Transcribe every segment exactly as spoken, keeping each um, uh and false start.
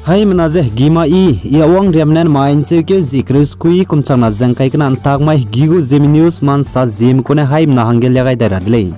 Haimena ze hegî ma i, i Awang Riam ne mai ’ncheukeu zie kereu sekui kum changna ze ’ngkai kena ’ntak mai hegî gu Zeme News ma ’nsa Zeme kune haimena hangge lia gai dai ra de lei.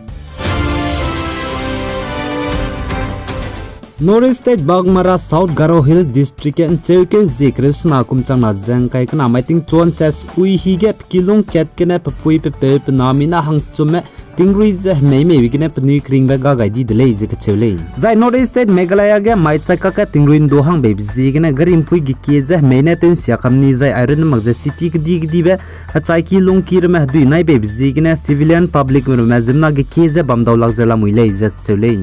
North East State Baghmara South Garo Hills District ge ’ncheukeu zie kereu sena kum changna ze ’ngkai kena mai tingchuan chas ui hi ge pe kilung kat gene pe pui pe peu pe na mina hangchumme tingrui ze hemei meibe gene penui keringbe ga gai di de lei ze kacheu lei. Zai North East State Meghalaya ge mai chai kakge tingrui ’ndu hang beibe ziegene gari ’mpui gekie ze hemei ne tew ’nsia kam ni zai airun mak ze city kedi kedibe hechai ki lungki ramme hedui nai beibe ziegene civilian public ramme ziemmena gekie ze bam dau lak ze lamui lei ze kacheu lei.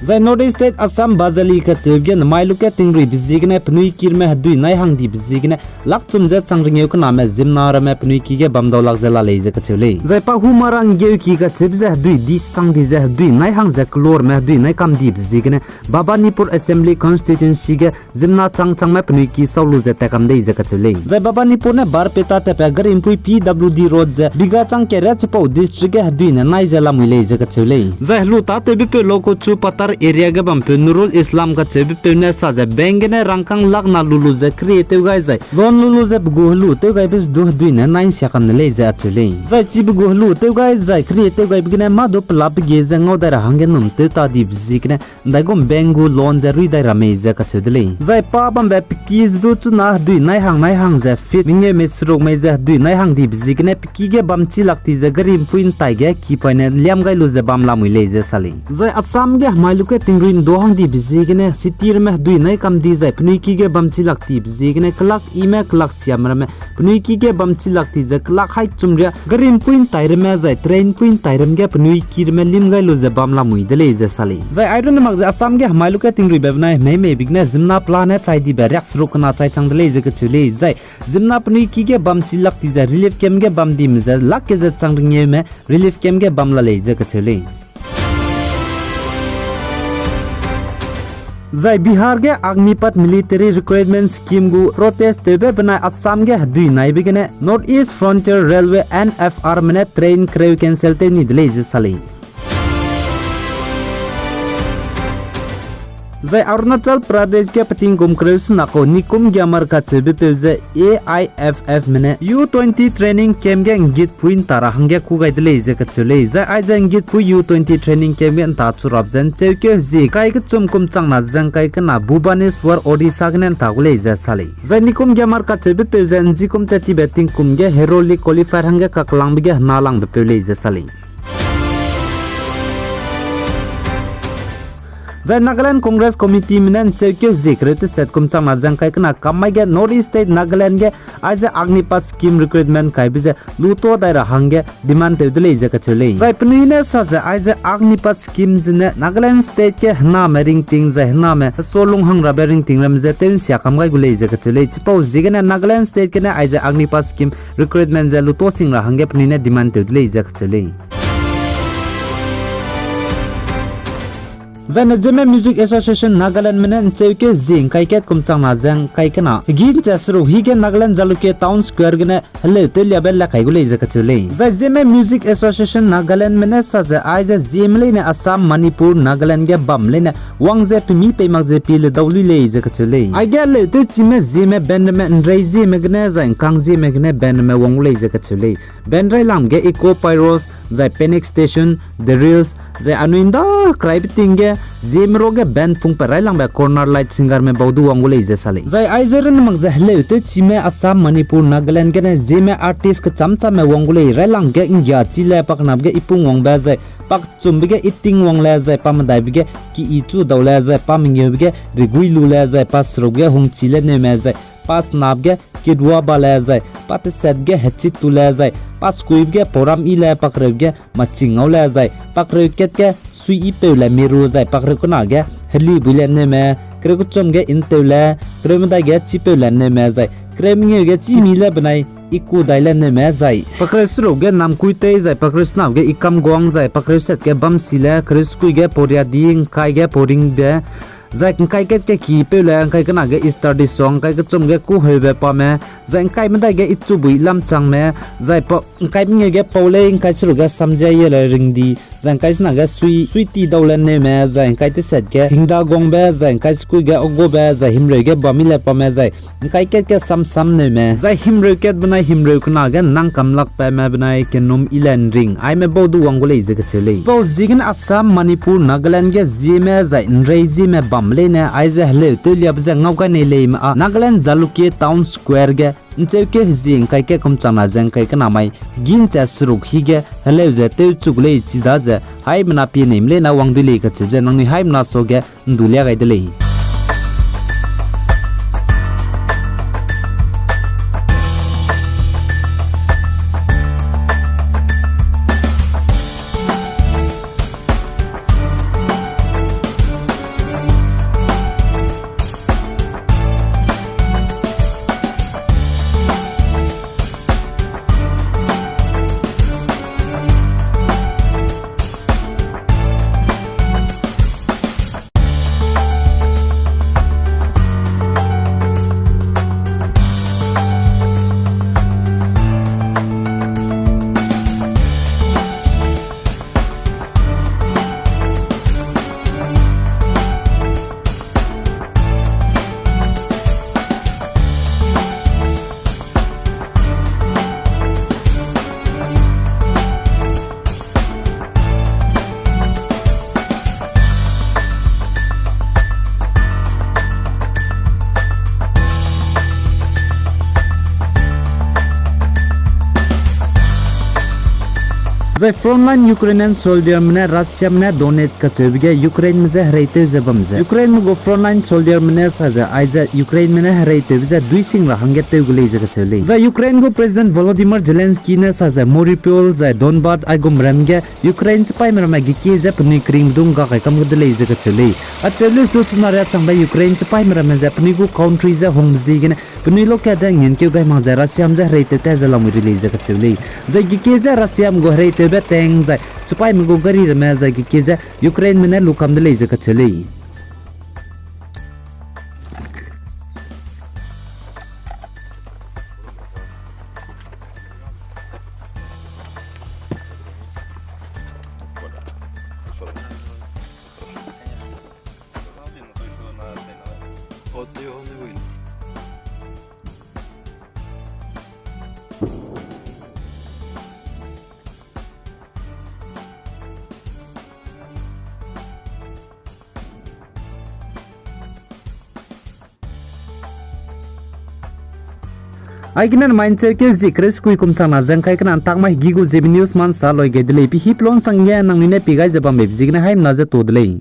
Zai North East State Assam Bajali kacheube ge nemai luke tingruibe ziegene penui ki ramme hedui nai hang dibe ziegene lakchum ze chang rengeu kename ziemmena ramme penui ki ge bam dau lak ze la lei ze kacheu lei. Zai pa Humara ’nggeuki kacheube ze hedui di sang di ze hedui nai hang ze kelorme hedui nai kam dibe ziegene Bhabanipur Assembly Constituency ge ziemmena chang changme penui ki sau lu ze tat kam dei ze kacheu lei. Zai Bhabanipur ne Barpeta tatbe gari ’mpui P W D road ze biga chang kere chipau district ge hedui ne nai ze lamui lei ze kacheu lei. Zai helu tâtewbepeu Lokochu Patar area ge bampeu Nurul Islam kacheubepeu ne sa ze bank gene rangkâng lakna lu lu ze kerie tew gai zai loan lu lu ze pe gu helu tew gaibe ze du hedui ne nai ’nsia kam ne lei ze acheu lei. Zai chibe gu helu tew gai zai kerie tew gaibe gene mâ du pelapbe ge ze ngau dai ra hangge num tew ta dibe ziegene ’ndaigum bank gu loan ze rui dai ra mei ze kacheu de lei. Zai pa bambe pe ki ze du chuna hedui nai hang nai hang ze feet mengeu mei seruk mei ze hedui nai hang dibe ziegene pe ki ge bam chi lak ti ze gari ’mpui ’ntai ge kipaî ne liam gai lu ze bam lamui lei ze sa lei. Zai Assam ge hemai luke tingrui ’ndu hang dibe ziegene city ramme hedui nai kam di zai penui ki ge bam chi lak tibe ziegene kelak ime kelak siame ramme penui ki ge bam chi lak ti ze kelak haî chum ria gari ’mpui ’ntai ramme zai train ’mpui ’ntai ram ge penui ki ramme lim gai lu ze bam lamui de lei ze sa lei. Zai airun mak ze Assam ge hemai luke tingruibe benai hemei meibe gene ziemmena pelane chai dibe riak seruk kena chai chang de lei ze kacheu lei. Zai ziemmena penui ki ge bam chi lak ti ze relief camp ge bam dime ze lak ke ze chang rengeume relief camp ge bam la lei ze kacheu lei. Zai Bihar ge Agnipath Military Recruitment Scheme gu protest tewbe benai Assam ge hedui naibe gene North East Frontier Railway, N F R me ne train kereu cancel tew ni de lei ze sa lei. Zai Arunachal Pradesh ge peting kum kereu sena kau Nikum Gyamar kacheubepeu ze A I F F me ne U twenty training camp ge ’nggitpui ’nta ra hangge kû gai de lei ze kacheu lei. Zai aize ’nggitpui U twenty training camp ge ’nta chu rap ze ’ncheukeu hezie kai kechum kum changna ze ’ngkai kena Bhubaneswar, Odisha gene ’nta gu lei ze sa lei. Zai Nikum Gyamar kacheubepeu ze ’nji kum tat tibe tingkum ge Hero League qualifier hangge kaklangbe ge hena langbepeu lei ze sa lei. Zai Nagaland Congress Committee me ne ’ncheukeu hezie kereu teset kum changna ze ’ngkai kena kam mai ge North East State Nagaland ge aize Agnipath Scheme recruitment kaibe ze lutua dai ra hangge demand tew de lei ze kacheu lei. Zai penui ne sa ze aize Agnipath Scheme zene Nagaland State ge hename ringting zai hename hesualung hang rabe ringting ramme ze tew ’nsia kam gai gu lei ze kacheu lei. Chipau ziegene Nagaland State gene aize Agnipath Scheme recruitment ze lutua sing ra hangge penui ne demand tew de lei ze kacheu lei. Zai ne Zeme Music Association Nagaland me ne ’ncheukeu hezie ’ngkai kat kum changna ze ’ngkai kena hegî ’nche seruk hige Nagaland Jalukie Town Square gene heleu tew liabe la kai gu lei ze kacheu lei. Zai Zeme Music Association Nagaland me ne sa ze aize Zeme leine Assam, Manipur, Nagaland ge bam leine wang ze pemi pei mak ze pie le dau lui lei ze kacheu lei. Aige heleu tewchime Zeme band ramme ’nrei Zeme gene zai ’ngkang Zeme gene band ramme wang gu lei ze kacheu lei. Band railam ge Echo Pyros, zai Panic Station, The Reels, zai anui ’nda keraibe ting ge Zeme ruage band pungpat railangbe Corner Light Singer me bau du wang gu lei ze sa lei. Zai aize run mak ze heleu tewchime Assam, Manipur, Nagaland gene Zeme artist kecham chamme wang gu lei, railam ge ’nggiachi le pa kenap ge ipung wangbe zai pa kechumbe ge iting wang le zai pa medaibe ge ki-i chu dau le zai pa mengeube ge rigui lu le zai pa seruk ge hungchi le neume zai pa senap ge kidwa ba le zai pa tesat ge hechit tu le zai pa sekuibe ge pauram i le pa kereu ge maching ngau le zai pa kereu kat ge sui i peu le miru zai pa kereu kena ge helibui le neume kereu kechum ge ’ntew le kereu medai ge chipeu le neume zai kereu mengeu ge chimi le benai iku dai le neume zai pa kereu seruk ge namkui tei zai pa kereu senap ge ikamguang zai pa kereu sat ge bamsi le kereu sekui ge pauria di ’ngkai ge pauringbe zai ’ngkai kat ge kipeu le ’ngkai kena ge Easter di song ’ngkai kechum ge kuheube pame zai ’ngkai medai ge ichubui lamchangme zai pa ’ngkai mengeu ge pau lei ’ngkai seruk ge samzia ye le ringdi zai ngkai sena ge sui, sui ti dau le neume, zai ngkai tesat ge hingda gongbe, zai ngkai sekui ge agobe, zai himreu ge bamile pame, zai ngkai kat ge samsam neume, zai himreu kat benai himreu kena ge nang kamlak pame benai kenum i le nring, aime bau du wang gu lei ze kacheu lei. Bau ziegene Assam, Manipur, Nagaland ge zieme, zai nrei zieme bam leine, aize heleu tewliabe ze ngau gai nei leime â Nagaland Jalukie Town Square ge ncheukeu hezie ngkai kat kum changna ze ngkai kena mai hegî ncha seruk hi ge heleu ze tewchu gu lei chidaze haimena pie neime leine wang dui lei kacheu ze nangnui haimena suage ndu lia gai de lei. Zai frontline Ukrainian soldierme ne Russiame ne donate kacheube ge Ukraineme je hereitew ze bam ze Ukraineme gu frontline soldierme ne sa ze aize Ukraineme ne hereitewbe ze duising ra hangge tew gu lei ze kacheu lei. Zai Ukraine gu President Volodymyr Zelensky ne sa ze Mariupol zai Donbas aigum ram ge Ukraine chipaîme ramme gekie ze penui keringbe du ngga kai kam gu de lei ze kacheu lei. Acheu lu su chuna ria changbe Ukraine chipaîme ramme ze penui gu country je hungbe ziegene penui lokade ngin keu gai mak ze Russiame je hereitew ta ze lamui ri lei ze kacheu lei. Zai gekie ze Russiame gu hereitewbe tank zai chipaîme gu gari ramme zai gekie ze Ukraineme ne lu kam de lei ze kacheu lei. Aigene mai ncheukeu zie kereu sekui kum changna ze ngkai kena ntak mai hegî gu Zeme News ma nsa loi gai de lei. Pehî pelon sangge nangnui ne pie gai ze bambeibe ziegene haimena je to de lei.